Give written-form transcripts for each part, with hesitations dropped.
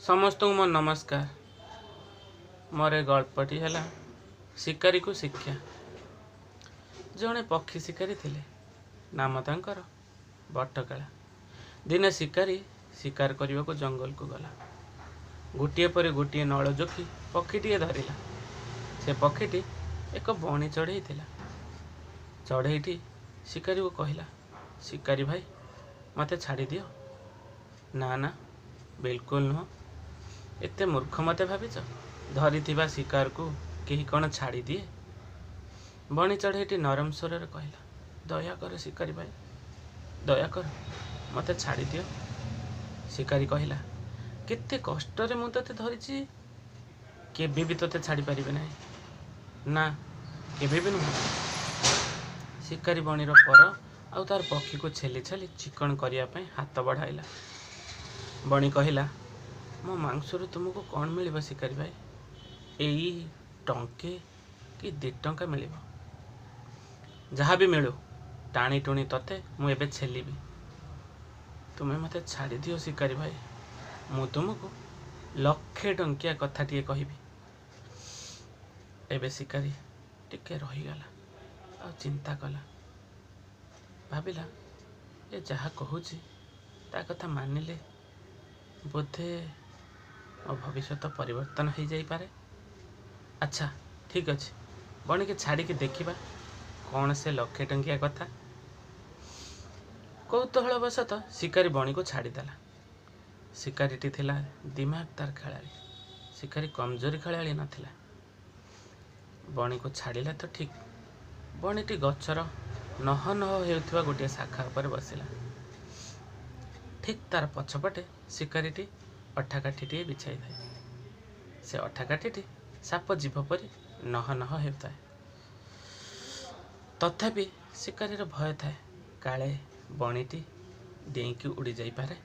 ସମସ୍ତଙ୍କୁ ମୋ ନମସ୍କାର। ମୋର ଏ ଗଳ୍ପଟି ହେଲା ଶିକାରୀକୁ ଶିକ୍ଷା। ଜଣେ ପକ୍ଷୀ ଶିକାରୀ ଥିଲେ, ନାମ ତାଙ୍କର ବଟକେଳା। ଦିନେ ଶିକାରୀ ଶିକାର କରିବାକୁ ଜଙ୍ଗଲକୁ ଗଲା। ଗୋଟିଏ ପରେ ଗୋଟିଏ ନଳ ଜୋଖି ପକ୍ଷୀଟିଏ ଧରିଲା। ସେ ପକ୍ଷୀଟି ଏକ ବଣି ଚଢ଼େଇ ଥିଲା। ଚଢ଼େଇଟି ଶିକାରୀକୁ କହିଲା, ଶିକାରୀ ଭାଇ, ମୋତେ ଛାଡ଼ିଦିଅ। ନା ନା, ବିଲକୁଲ ନୁହଁ। ଏତେ ମୂର୍ଖ ମୋତେ ଭାବିଛ? ଧରିଥିବା ଶିକାରକୁ କେହି କ'ଣ ଛାଡ଼ିଦିଏ? ବଣି ଚଢ଼େଇଟି ନରମ ସ୍ୱରରେ କହିଲା, ଦୟାକର ଶିକାରୀ ଭାଇ, ଦୟାକର, ମୋତେ ଛାଡ଼ିଦିଅ। ଶିକାରୀ କହିଲା, କେତେ କଷ୍ଟରେ ମୁଁ ତୋତେ ଧରିଛି, କେବେ ବି ତୋତେ ଛାଡ଼ିପାରିବି ନାହିଁ। ନା, କେବେ ବି ନୁହଁ। ଶିକାରୀ ବଣିର ପର ଆଉ ତାର ପକ୍ଷୀକୁ ଛେଲି ଛେଲି ଚିକଣ କରିବା ପାଇଁ ହାତ ବଢ଼ାଇଲା। ବଣି କହିଲା, ମୋ ମାଂସରୁ ତୁମକୁ କ'ଣ ମିଳିବ ଶିକାରୀ ଭାଇ? ଏଇ ଟଙ୍କେ କି 2 ଟଙ୍କା ମିଳିବ। ଯାହା ବି ମିଳୁ, ଟାଣି ଟୁଣି ତତେ ମୁଁ ଏବେ ଛେଲିବି। ତୁମେ ମୋତେ ଛାଡ଼ିଦିଅ ଶିକାରୀ ଭାଇ, ମୁଁ ତୁମକୁ ଲକ୍ଷେ ଟଙ୍କିଆ କଥାଟିଏ କହିବି। ଏବେ ଶିକାରୀ ଟିକେ ରହିଗଲା ଆଉ ଚିନ୍ତା କଲା। ଭାବିଲା, ଏ ଯାହା କହୁଛି ତା କଥା ମାନିଲେ ବୋଧେ ମୋ ଭବିଷ୍ୟତ ପରିବର୍ତ୍ତନ ହେଇଯାଇପାରେ। ଆଚ୍ଛା, ଠିକ୍ ଅଛି, ବଣିକି ଛାଡ଼ିକି ଦେଖିବା କ'ଣ ସେ ଲକ୍ଷେ ଟଙ୍କିଆ କଥା। କୌତୂହଳବଶତଃ ଶିକାରୀ ବଣିକୁ ଛାଡ଼ିଦେଲା। ଶିକାରୀଟି ଥିଲା ଦିମାଗଦାର ଖେଳାଳି। ଶିକାରୀ କମଜୋରି ଖେଳାଳି ନଥିଲା। ବଣିକୁ ଛାଡ଼ିଲା ତ ଠିକ୍, ବଣିଟି ଗଛର ନହ ନହ ହେଉଥିବା ଗୋଟିଏ ଶାଖା ଉପରେ ବସିଲା। ଠିକ୍ ତାର ପଛପଟେ ଶିକାରୀଟି ଅଠାକାଠିଟିଏ ବିଛାଇଥାଏ। ସେ ଅଠାକାଠିଟି ସାପ ଜିଭ ପରି ନହ ନହ ହେଉଥାଏ। ତଥାପି ଶିକାରୀର ଭୟ ଥାଏ, କାଳେ ବଣିଟି ଡେଇଁକି ଉଡ଼ି ଯାଇପାରେ।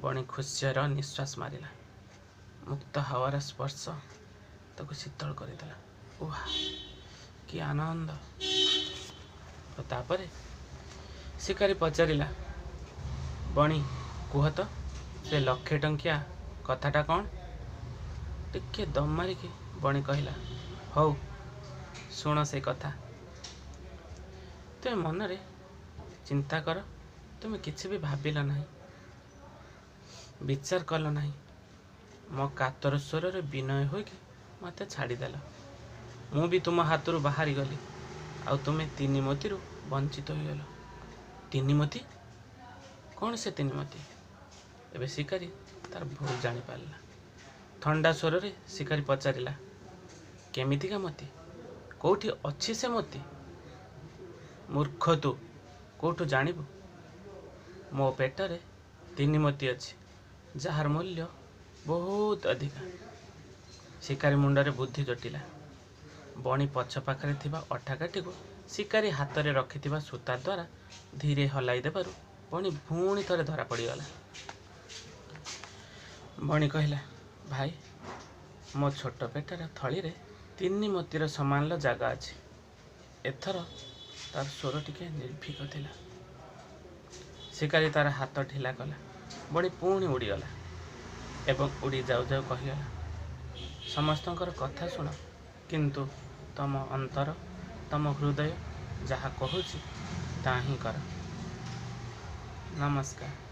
ବଣି ଖୁସିର ନିଶ୍ୱାସ ମାରିଲା। ମୁକ୍ତ ହାୱାର ସ୍ପର୍ଶ ତାକୁ ଶୀତଳ କରିଦେଲା। ଉହା, କି ଆନନ୍ଦ! ଓ ତାପରେ ଶିକାରୀ ପଚାରିଲା, ବଣି, କୁହ ତ ସେ ଲକ୍ଷେ ଟଙ୍କିଆ କଥାଟା କ'ଣ? ଟିକେ ଦମ ମାରିକି ବଣି କହିଲା, ହଉ ଶୁଣ ସେ କଥା। ତୁମେ ମନରେ ଚିନ୍ତା କର, ତୁମେ କିଛି ବି ଭାବିଲ ନାହିଁ, ବିଚାର କଲ ନାହିଁ, ମୋ କାତର ସ୍ୱରରେ ବିନୟ ହୋଇକି ମୋତେ ଛାଡ଼ିଦେଲ। ମୁଁ ବି ତୁମ ହାତରୁ ବାହାରିଗଲି, ଆଉ ତୁମେ ତିନି ମୋତିରୁ ବଞ୍ଚିତ ହୋଇଗଲ। ତିନି ମୋତି? କ'ଣ ସେ ତିନି ମୋତି? ଏବେ ଶିକାରୀ ତାର ଭୁଲ ଜାଣିପାରିଲା। ଥଣ୍ଡା ସ୍ୱରରେ ଶିକାରୀ ପଚାରିଲା, କେମିତିକା ମୋତି? କୋଉଠି ଅଛି ସେ ମୋତି? ମୂର୍ଖ ତୁ, କୋଉଠୁ ଜାଣିବୁ? ମୋ ପେଟରେ ତିନି ମୋତି ଅଛି, ଯାହାର ମୂଲ୍ୟ ବହୁତ ଅଧିକା। ଶିକାରୀ ମୁଣ୍ଡରେ ବୁଦ୍ଧି ଜଟିଲା। ବଣି ପଛ ପାଖରେ ଥିବା ଅଠାକାଠିକୁ ଶିକାରୀ ହାତରେ ରଖିଥିବା ସୂତା ଦ୍ୱାରା ଧୀରେ ହଲାଇ ଦେବାରୁ ବଣି ପୁଣି ଥରେ ଧରା ପଡ଼ିଗଲା। ବଣି କହିଲା, ଭାଇ, ମୋ ଛୋଟ ପେଟର ଥଳିରେ ତିନି ମୋତିର ସମାନର ଜାଗା ଅଛି। ଏଥର ତାର ସ୍ୱର ଟିକେ ନିର୍ଭୀକ ଥିଲା। ଶିକାରୀ ତାର ହାତ ଢିଲା କଲା। ବଣି ପୁଣି ଉଡ଼ିଗଲା ଏବଂ ଉଡ଼ି ଯାଉ ଯାଉ କହିଗଲା, ସମସ୍ତଙ୍କର କଥା ଶୁଣ, କିନ୍ତୁ ତମ ଅନ୍ତର, ତମ ହୃଦୟ ଯାହା କହୁଛି ତା ହିଁ କର। ନମସ୍କାର।